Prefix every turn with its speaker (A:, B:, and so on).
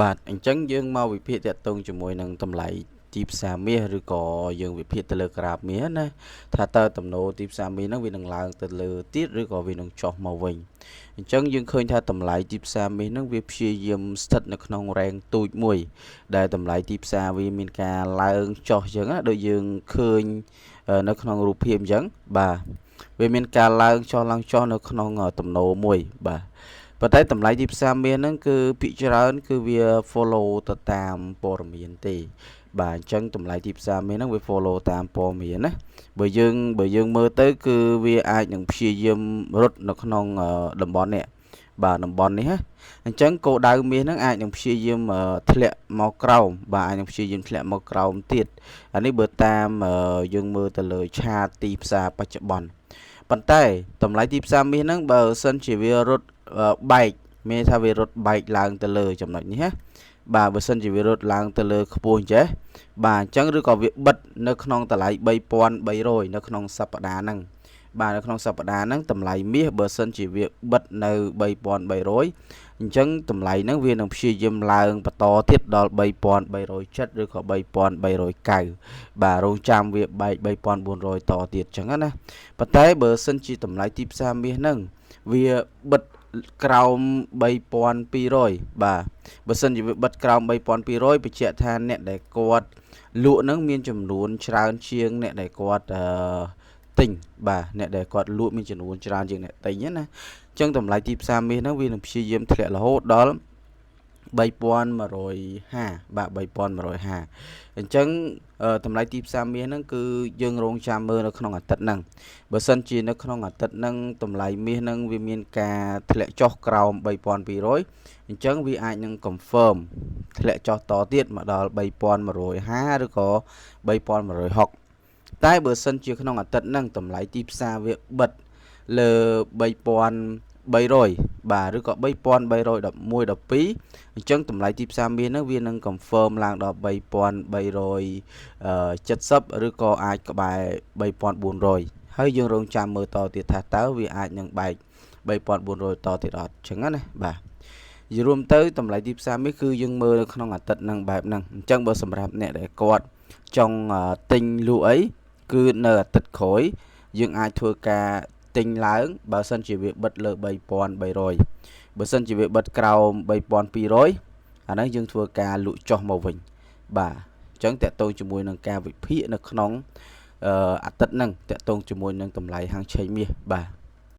A: បាទអញ្ចឹងយើងមកវិភាគតាក់ទងជាមួយនឹងតម្លៃទីផ្សារមាសឬក៏យើងវិភាគទៅលើក្រាបមាសណាថាតើទំនោរទីផ្សារមាសហ្នឹងវានឹងឡើងទៅលើទៀតឬក៏វានឹងចុះមកវិញអញ្ចឹងយើងឃើញថាតម្លៃទីផ្សារមាសហ្នឹងវាព្យាយាមស្ថិតនៅក្នុង range ទូចមួយដែលតម្លៃទីផ្សារវាមានការឡើងចុះអញ្ចឹងណាដូចយើងឃើញនៅក្នុងរូបភាពអញ្ចឹងបាទវាមានការឡើងចុះឡើងចុះនៅក្នុងទំនោរមួយបាទប៉ុន្តែតម្លៃទីផ្សារមាសហ្នឹងគឺភាគច្រើនគឺវា follow ទៅតាមព័ត៌មានទេបាទអញ្ចឹងតម្លៃទីផ្សារមាសហ្នឹងវា follow តាមព័ត៌មានណាបើយើងមើលទៅគឺវាអាចនឹងព្យាយាមរត់នៅក្នុងតំបន់នេះបាទតំបន់នេះណាអញ្ចឹងគោលដៅមាសហ្នឹងអាចនឹងព្យាយាមធ្លាក់មកក្រោមបាទអាចនឹងព្យាយាមធ្លាក់មកក្រោមទៀតអានេះបើតាមយើងមើលទៅលើ chart ទីផ្សារបច្ចុប្បន្នប៉ុន្តែតម្លៃទីផ្សារមាសហ្នឹងបើសិនជាវារត់បែកមានថាវារត់បែកឡើងទៅលើចំណុចនេះណាបាទបើសិនជាវារត់ឡើងទៅលើខ្ពស់អញ្ចេះបាទអញ្ចឹងឬក៏វាបិទនៅក្នុងតម្លៃ3300នៅក្នុងសប្តាហ៍ហ្នឹងបាទនៅក្នុងសប្តាហ៍ហ្នឹងតម្លៃមាសបើសិនជាវាបិទនៅ3300អញ្ចឹងតម្លៃហ្នឹងវានឹងព្យាយាមឡើងបន្តទៀតដល់3370ឬក៏3390បាទរងចាំវាបែក3400តទៀតអញ្ចឹងណាប៉ុន្តែបើសិនជាតម្លៃទីផ្សារមាសហ្នឹងវាបិទក្រោម3200បាទបើសិនជាវាបិទក្រោម3200បញ្ជាក់ថាអ្នកដែលគាត់លក់ហ្នឹងមានចំនួនច្រើនជាងអ្នកដែលគាត់អឺទិញបាទអ្នកដែលគាត់លក់មានចំនួនច្រើនជាងអ្នកទិញណាអញ្ចឹងតម្លៃទីផ្សារមាសហ្នឹងវានឹងព្យាយាមធ្លាក់រហូតដល់3150បាទ3150អញ្ចឹងតម្លៃទីផ្សារមាសហ្នឹងគឺយើងរងចាំមើលនៅក្នុងអាទិត្យហ្នឹងបើសិនជានៅក្នុងអាទិត្យហ្នឹងតម្លៃមាសហ្នឹងវាមានការធ្លាក់ចុះក្រោម3200អញ្ចឹងវាអាចនឹង confirm ធ្លាក់ចុះតទៀតមកដល់3150ឬក៏3160តែបើសិនជាក្នុងអាទិត្យហ្នឹងតម្លៃទីផ្សារវាបិទលើ3300បាទឬក៏3311 12អញ្ចឹងតម្លៃទីផ្សារមាសហ្នឹងវានឹង confirm ឡើងដល់3370ឬក៏អាចក្បែរ3400ហើយយើងរងចាំមើលតទៀតថាតើវាអាចនឹងបែក3400តទៀតអត់អញ្ចឹងណាបាទនិយាយរួមទៅតម្លៃទីផ្សារមាសគឺយើងមើលនៅក្នុងអាទិត្យហ្នឹងបែបហ្នឹងអញ្ចឹងបើសម្រាប់អ្នកដែលគាត់ចង់ទិញលក់អីគឺនៅអាទិត្យក្រោយយើងអាចធ្វើការទិញឡើងបើសិនជាវាបិទលើ3300បើសិនជាវាបិទក្រោម3200អាហ្នឹងយើងធ្វើការលក់ចុះមកវិញបាទអញ្ចឹងតាក់ទងជាមួយនឹងការវិភាគនៅក្នុងអាទិត្យហ្នឹងតាក់ទងជាមួយនឹងតម្លៃហាងឆេងមាសបាទ។